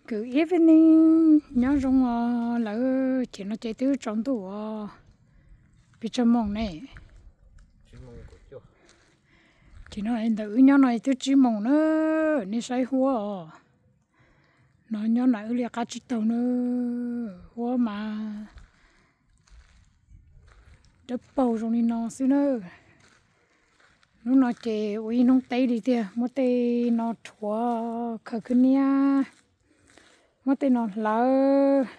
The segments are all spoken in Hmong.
Good evening, nyob zoo os lawv. Ces no ces twb tsaus ntuj os, peb tsawg moos ne? Ces no ntawm wb nyob no twb tsib moos na, nej saib huab os. No nyob na wb li qab tsib taug na, huab mas dawb paug zoo li no xwb na. Hnub no ces ua ib hnub teb li tiag, muab tej no rhuav khaws khwb niab, muab tej no hlawv,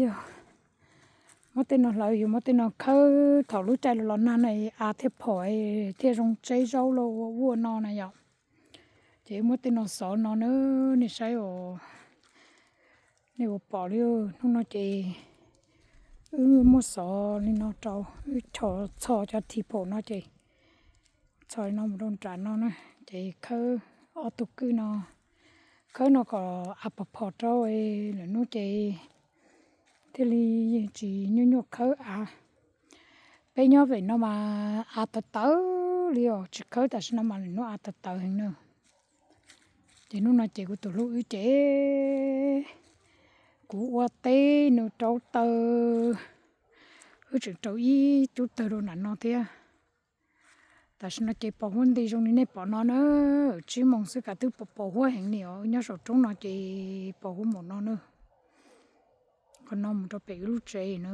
yog muab tej no hlawv, yus muab tej no khawb, thaum lub caij los los nag no av thiaj phom thiaj zoo tseb zaub los ua ua no na yom. Ces muab tej no xov no na, nej saib os, nej ua pom li. Hnub no ces wb muab xov li no rau, wb chos txhos cov thi pom no ces txhos li no mus rau nram no na, ces khawb ob tug kwj no, khawb no kom av pom phom rau lwm hnub ces thiaj li tsis nyuaj nyuaj khawb av. Peb nyob pem no mas av tawv tawv li os, tsis khawb tam sim no mas lwm hnub av tawv tawv heev na. Ces hnub no ces kuv tus hlub wb ces kuv ua teb nws rauv taws, wb tseem rau ib cub taws rau nram no thiab. Tam sim no ces pos huab nti zoo li nej pom no na, tsib moos xwb kav twb pos huab heev li os. Wb nyob saum roob no ces pos huab npaum no na. Qhov no mus rau pem wb lub tsev na.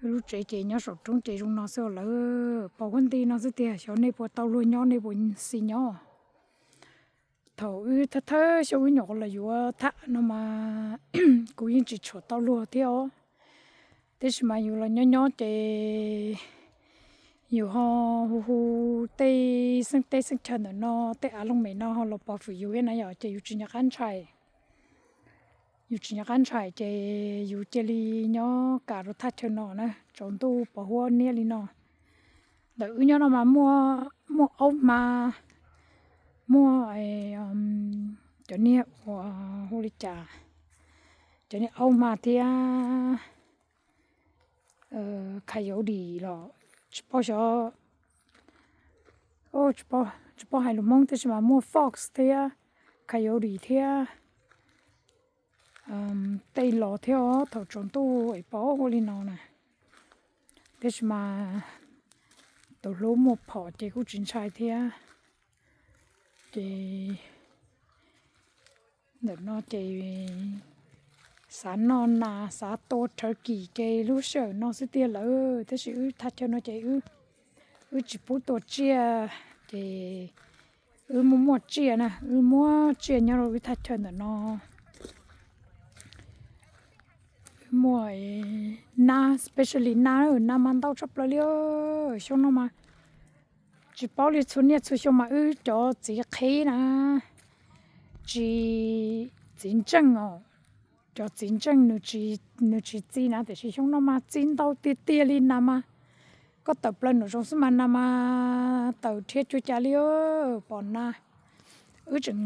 Wb lub tsev ces nyob saum roob ces zoo no xwb lawv, pos huab nti no xwb tiag. Xyov nej puas tau luag nyob, nej puas xis nyob. Thaum wb thawj thawj xyoo wb nyuam qhuav los yuav tham no mas kuv yeej tsis tshua tau luag thiab os. Tiam sis mas yus los nyob nyob ces yus ho hu hu tej xeeb teb xeeb chaw ntawm no, tej av looj mem no ho los pov fwm yus thiab na yom, ces yus tsis nco qab ntshai. Yus tsis nco qab ntshai ces yus cia li nyob kam rau thaj chaw no na, tsaus ntuj pos huab niab li no. Ntawm wb nyob no mas muaj, muaj aub hma, muaj cov niag uas hu li cas, cov niag aub hma thiab coyote los tsis paub xyov, tsis paub hais lus Hmoob, tab sis mas muaj fox thiab coyote thiab tej los thiab os. Thaum tsaus ntuj es pos huab li no na, tab sis mas tus hlub muaj phom ces kuj tsis ntshai thiab. Ces ntawm no ces xav noj nas, xav tua turkey ces lub sij hawm no xwb tiag lawm, tab sis wb thaj chaw no ces wb tsis pub tua tsiaj, ces wb muaj muaj tsiaj na, wb muaj tsiaj nyob rau wb thaj chaw ntawm no. Muaj nas, especially nas, nas mas ntau tshaj plaws li. Xyoo no mas tsis paub li, txhua niaj txhua xyoo mas wb cov txiv qhib na, tsis, txiv ntseej os, cov txiv ntseej nws tsis txi na, tiam sis xyoo no mas txi ntau tiag tiag li nas mas. Koj tawm plaws nraum zoov xwb mas nas mas tawm rhiab cuag cas li, pom nas. Wb tseem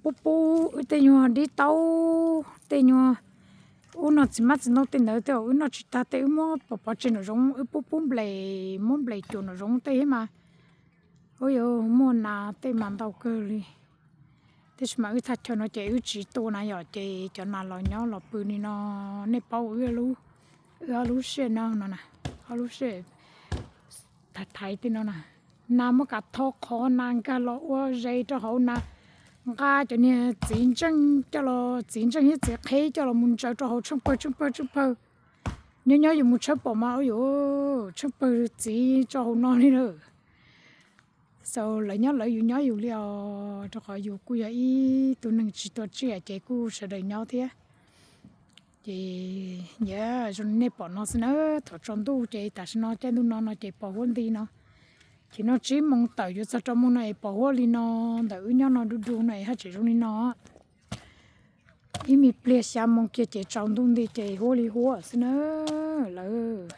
pub pub wb tej nyuag dib taub, tej nyuag ub no txiv hmab txiv ntoo tej ntawd tej, wb noj tsis tag tej wb muab pov pov tseg nraum zoov, wb pub pub nples, muab nples cuam nraum zoov tej thiab mas. Ub, yuav muaj nas tej mas ntau kawg li. Tab sis mas wb thaj chaw no ces wb tsis tua na yom, ces cov nas los nyob los pw li no. Nej paub wb, wb ob lub sij no no na, ob lub sij thaiv thaiv tej no na, nas muab kav tho qhov, nas nkag los ua zes rau hauv, nas nqa cov niag txiv ntseej coj los, txiv ntseej thiab txiv qhib coj los mus ntsaws rau hauv tsheej pawg tsheej pawg tsheej pawg. Nyob nyob yus mus tshawb pom mas ub yuav tsheej pawg txiv tso hauv no li na. So lawv nyob lawv, yus nyob yus li os, rau qhov yus kuj yog ib tug neeg tsis tua tsiaj ces kuj sawv daws nyob thiab. Ces yog zoo li nej pom no xwb na, thaum tsaus ntuj ces tam sim no caij ntuj no no ces pos huab nti no. Ces no tsib moos tawm yuav txog rau moos no es pos huab li no, ntawm wb nyob no du du no es haj tseem zoo li no. Ib me pliag xya moos kiag ces tsaus ntuj nti ces huab li huab xwb na lawv.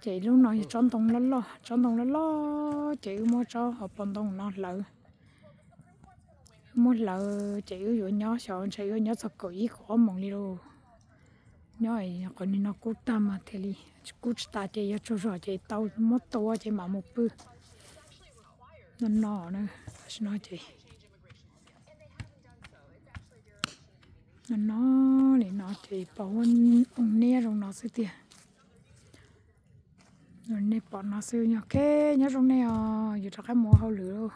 Ces lub no yog tsob ntoo loj loj, tsob ntoo loj loj ces wb muab tsob hauv paus ntoo no hlawv. Wb muab hlawv ces wb yuav nyob xyov ntshe yuav nyob txog kaum ib kaum ob moos li lauj. Nyob qhov ni no kub tag mas thiaj li, kub tsis tas ces yog tsaug zog ces tau muab tua ces mam mus pw. No no, tam sim no ces No no, li no ces pom ua niab zoo no xwb tiag. Nej pom no xwb, yog ke nyob zoo nej os, yuav rov qab mus ua hauj lwm.